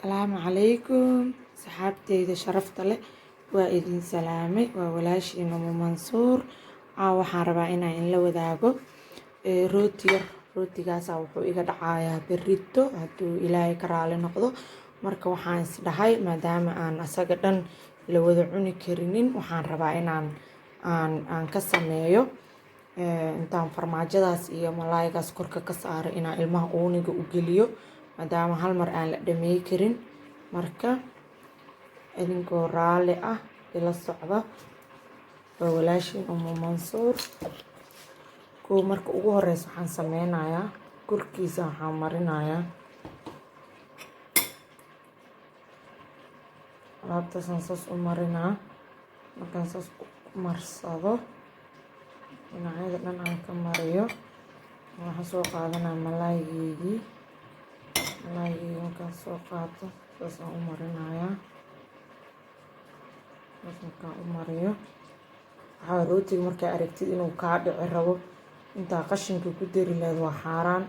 Asalaamu calaykum saxaabteyda sharafta leh, waa idin salaamay. Waa walaashiina Umu Mansuur. Waxaan rabaa inaan inla wadaago rooti yar. Rootigaasa wuxuu iga dhacayaa berrito hadduu Ilaahay ka raali noqdo. Marka waxaan isdhahay, maadaama aan asaga dhan la wada cuni karinin, waxaan rabaa inaan aan ka sameeyo intaan farmaajadaas iyo malaaygaas korka ka saaro, inaan ilmaha uuniga u geliyo, maadaama hal mar aan la dhamey karin. Marka idinkoo raalli ah ila socda. Waa walaashiin Umu Mansuur. Kuwa marka ugu horeysa waxaan sameynayaa, korkiisa waxaan marinayaa alaabtaasaan saas u marinaa. Markaan saas u marsado, dhinacyada dhan aan ka mariyo, waxaan soo qaadanaa malaaygeygii. Malaaygeygii markaan soo qaato, saasaan u marinayaa. Saas markaan u mariyo, waxaa rootiga markaa aragtid inuu kaa dhici rabo, intaa qashinka ku dari lahayd, waa xaaraan,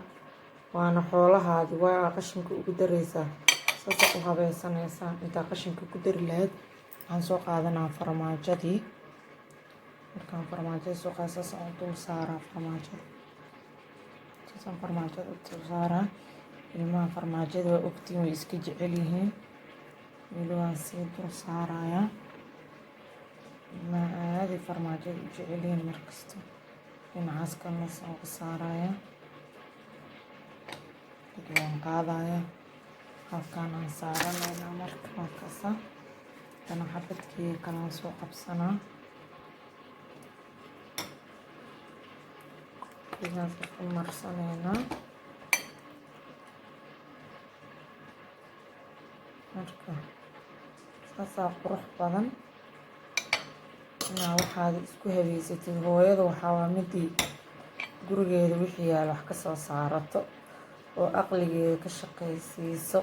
waana xoolahaadi, waa qashinka ugu dareysaa. Saasaa u habeysanaysaa intaa qashinka ku dari lahayd. Waxaan soo qaadanaa farmaajadii. Markaan farmaajada soo qaado, saasaan u dul saaraa farmaajada. Saasaan farmaajada u dul saaraa. Ilmaha farmaajada waa ogtiin, way iska jecel yihiin. Weli waan sii dul saarayaa. Ilmaha aaday farmaajada u jecel yihiin markasta. Dhinacaas kalena saan uga saarayaa. Kadib waan qaadayaa, halkaan aan saaranaynaa. Marka waa kasa. Kana xabadkii kalaan soo qabsanaa. Sidaas u marsanaynaa. Marka saasaa qurux badan inaa waxaad isku habeysatid. Hooyada waxaa waa midii gurigeeda wixii yaal wax kasoo saarato oo aqligeeda ka shaqaysiiso.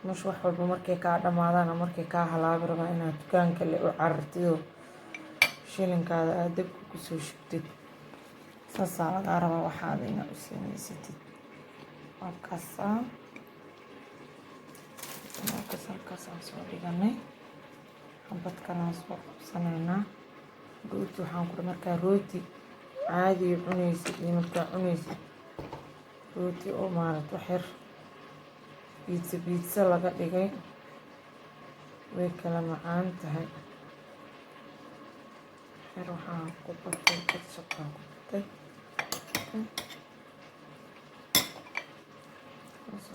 Mush wax walba markay kaa dhamaadaan ama markay kaa halaabi rabaan, inaad dukaanka le u carartid oo shilinkaada aad dabka kusoo shubtid. Saasaa lagaa rabaa waxaada inaad u sameysatid. Waa kasaa. Markaas halkaasaan soo dhiganay. Xabad kalaan soo qabsanaynaa. Rooti waxaan ku markaa rooti caadi cunaysid iyo markaa cunaysid rooti oo maaragta wax yar pizza pizza laga dhigay, way kala macaan tahay. Waxyar waxaan ku batay ketchup aan ku batay.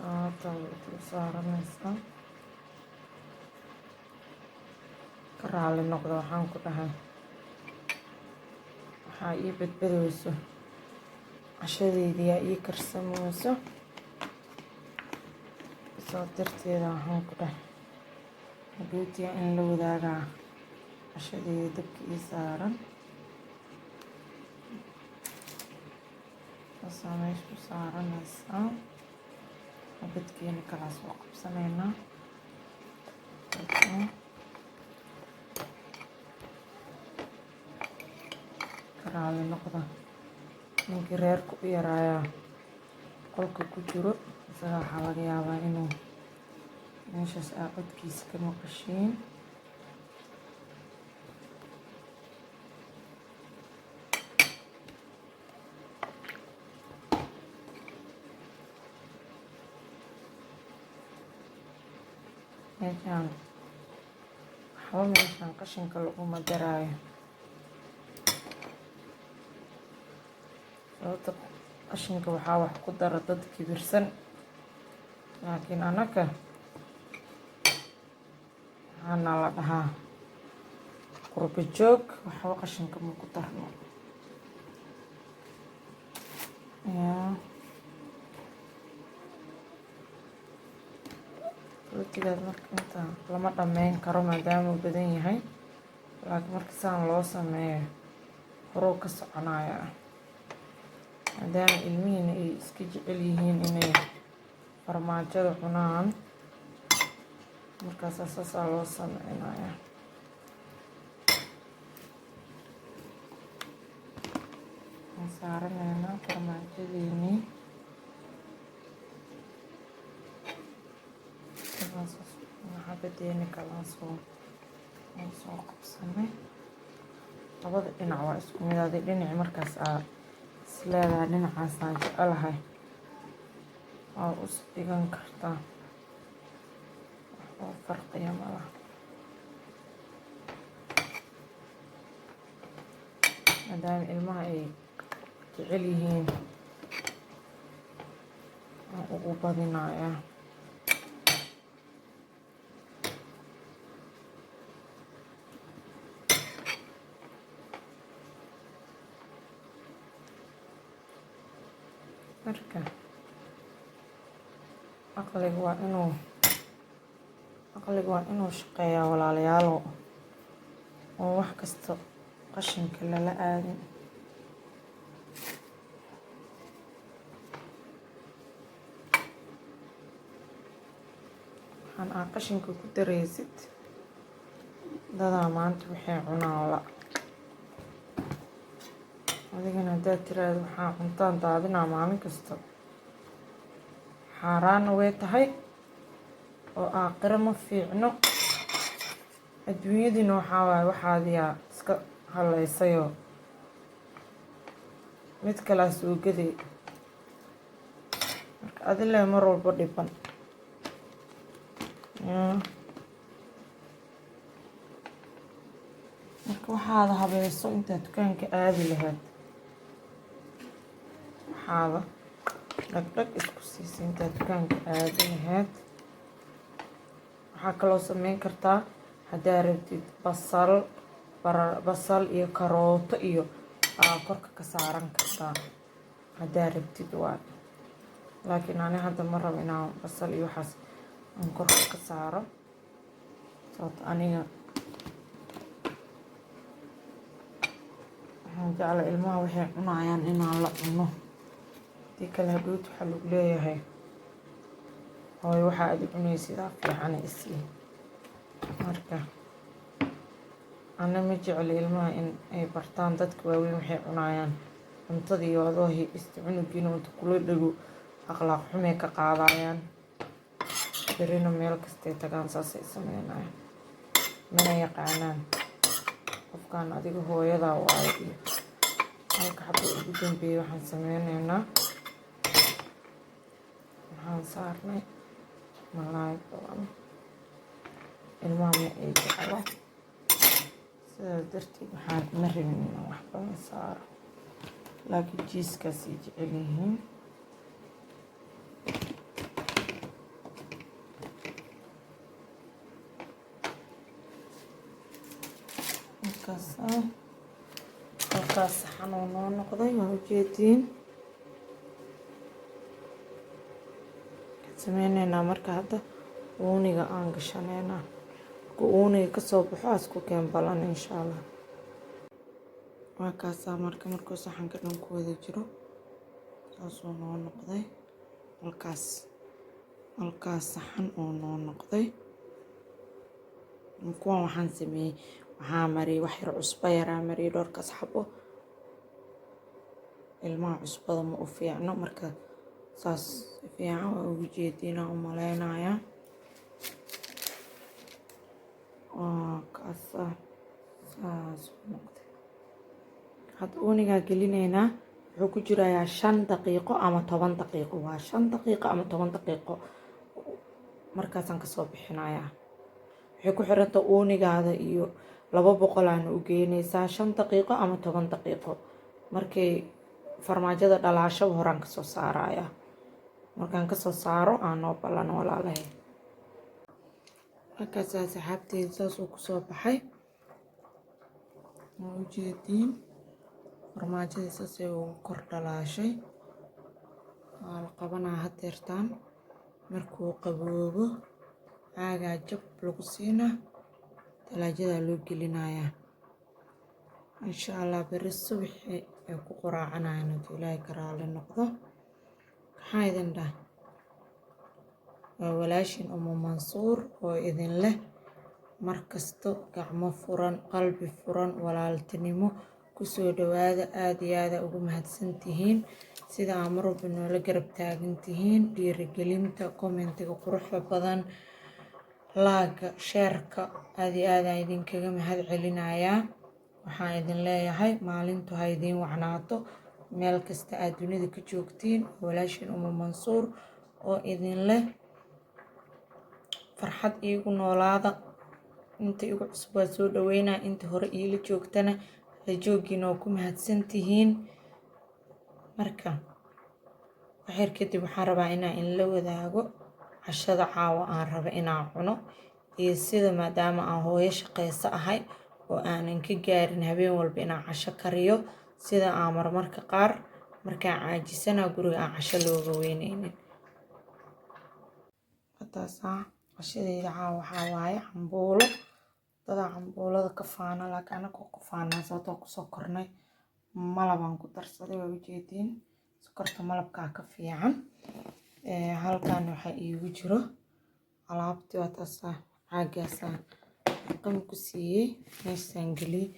Alaabtaada u dul saaranaysaa. Ka raali noqda, waxaan ku dhahay waxaa ii badbadayso cashadeyda, yaa ii karsameyso. Saa darteeda waxaan ku dhahay rootiga in la wadaagaa cashadeyda dabka ii saaran. Saasaa meesha u saaranaysaa. Xabadkeena kalaa soo qabsanaynaa. Ka raali noqda, ninkii reerka u yaraayaa qolka ku jiro. Isaga waxaa laga yaabaa inuu meeshaas aa codkiisa ka maqashiin. Meeshaan waxba, meeshaan qashinka laguma daraayo, sababta qashinka waxaa wax ku dara dad kibirsan, laakiin anaka waxaana la dhahaa qurbo joog, waxba qashinka ma ku darno. Yaa rootigaas marka inta lama dhammeyn karo maadaama uu badan yahay, laakiin marka saan loo sameeyo horuu ka soconaya, maadaama ilmihiina ay iska jecel yihiin inay farmaajada cunaan. Markaasaa saasaa loo sameynaya. Waan saaranaynaa farmaajadeenii. Saas Xabadeeni kalaan soo aan soo qabsanay. Labada dhinac waa isku mid. Adi dhinaci markaas aa is leedahay dhinacaasaan jecelahay, waa us dhigan kartaa, wax oo farqiya malaha. Maadaama ilmaha ay jecel yihiin, waan ugu badinayaa. Marka aqliga waa inuu shaqeeyaa, walaalayaalo, oo wax kasta qashinka lala aadin. Waxaan aa qashinka ku daraysid, dadaa maanta waxay cunaan la. Adigana haddaad tiraahdo waxaa cuntaan daadinaa maalin kasta, xaaraanna way tahay oo aakhiro ma fiicno. Adduunyadiina waxaa waaye waxaadiyaa iska haleysayoo mid kalaa soo gaday. Marka adile mar walba dhiban. Marka waxaada habayso intaad dukaanka aadi lahayd, waxaada dhagdhag isku siisa intaad dukaanka aadi lahayd. Waxaa kaloo sameyn kartaa haddaa rabtid basal, basal iyo karooto iyo aa korka ka saaran kartaa haddaa rabtid waay. Laakiin ani hadda ma rabo inaan basal iyo waxaas aan korka ka saaro, sababto aniga waxaan jeclay ilmaha waxay cunayaan inaan la cuno. Hadii kale hadhowt waxaa lagu leeyahay, "Hooyo, waxaa adi cunaysidaa fiican isii." Marka ana ma jecli ilmaha in ay bartaan dadka waaweyn waxay cunayaan cuntada iyo adoo ista cunugiina inta kula dhego, akhlaaq xumay ka qaadayaan. Berina meel kastay tagaan saasay sameynayaan, mana yaqaanaan qofkan adiga hooyadaa waayo. Iyo halka xabba ugu dambeeyay waxaan sameyneynaa, waxaan saarnay malaay badan. Ilmaha ma ay jeclo, sidaas darteed waxaan ma rabin inaan wax badan saaro, laakiin cheese-kaasay jecel yihiin. Markaas halkaas saxan oo noo noqday waa ujeediin. Waxaan sameyneynaa marka hadda uuniga aan gashaneynaa. Markuu uuniga kasoo baxo asku keen balan, insha Allah. Waa kaasaa. Marka markuu saxanka dhan ku wada jiro, saasuu noo noqday. Halkaas saxan oo noo noqday. Kuwan waxaan sameeyey, waxaa mariyay wax yar cusbo yaraa mariyay, dhowrkaas xabo. Ilmaha cusbada ma u fiicno. Marka saas si fiican waa ugu jeediinaa u maleynayaa. Waa kaasa, saas u noqday. Hadda uunigaa gelineynaa. Wuxuu ku jirayaa 5 daqiiqo ama 10 daqiiqo. Waa 5 daqiiqo ama 10 daqiiqo, markaasaan kasoo bixinayaa. Waxay ku xiranta uunigaada iyo 200aana u geynaysaa 5 daqiiqo ama 10 daqiiqo. Markay farmaajada dhalaashaba horaan kasoo saaraya. Markaan kasoo saaro aan noo ballan, walaalahay. Markaasaa asxaabteeda saas uu kusoo baxay, waa ujeediin. Farmaajada saasay ugu kor dhalaashay. Waa la qabanaa hadeertaan. Markuu qaboobo, caagaa jab lagu siinaa, talaajadaa loo gelinayaa. Insha Allah beri subaxi ay ku quraacanayaan, hadduu Ilaahay ka raali noqdo. Maxaa idin dhah? Waa walaashin Umu Mansuur oo idin leh mar kasto gacmo furan, qalbi furan, walaaltinimo kusoo dhawaada. Aada iyo aada ugu mahadsan tihiin sida aa mar walba noola garab taagan tihiin, dhiirigelinta, comment-iga quruxda badan, Like-ga, share-ka, aad iyo aad aan idinkaga mahad celinayaa. Waxaan idin leeyahay maalintu ha idiin wacnaato meel kasta aad dunida ka joogtiin. Walaashiin Umu Mansuur oo idin leh farxad iigu noolaada. Inta igu cusub waa soo dhaweynaa, inta hore iila joogtana la joogiina waa ku mahadsantihiin. Marka waxyar kadib waxaan rabaa inaan inla wadaago cashada caawa aan rabo inaan cuno iyo sida, maadaama aan hooyo shaqeyso ahay oo aanan ka gaarin habeen walba inaan casho kariyo, sida aan marmarka qaar markaan caajisana guriga aan casho looga weyneynin. Hadaasaa cashadeyda caawa waxaa waaye cambuulo. Dadaa cambuulada ka faana, laakiin anaga ku faanaa sababtoo kusoo kornay. Malabaan ku darsaday, waa ujeediin, sokorta malabkaa ka fiican. Halkan waxaa iigu jiro alaabtii, waa taasaa, caagaasaan qam ku siiyey, meeshaan geliyey.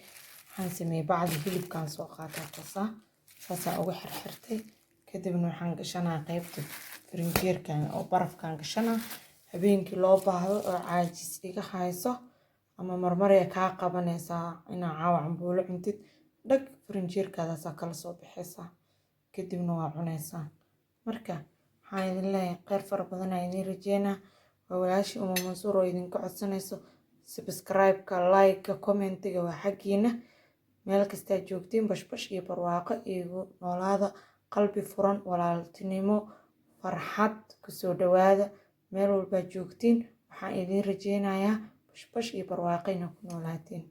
Waxaan sameeyey bacdi hilibkaan soo qaataa, taasaa saasaan ugu xirxirtay. Kadibna waxaan gashanaa qeybta firinjeerkan oo barafkaan gashanaa. Habeenkii loo baahdo oo caajis iga hayso ama marmaraya kaa qabanaysaa inaa caawa cambuulo cuntid, dhag, firinjeerkaadaasaa kala soo baxaysaa, kadibna waa cunaysaa. Marka waxaan idin leeyahay kheyr fara badan aan idiin rajeynaa. Waa walaashii Uma Mansuur oo idinka codsanayso subscribe-ka, like-ka, comment-iga waa xaggiina. Meel kastaa joogtiin, bashbash iyo barwaaqo igu noolaada, qalbi furan, walaaltinimo, farxad kusoo dhawaada. Meel walbaa joogtiin waxaan idiin rajeynayaa bashbash iyo barwaaqo inaa ku noolaatiin.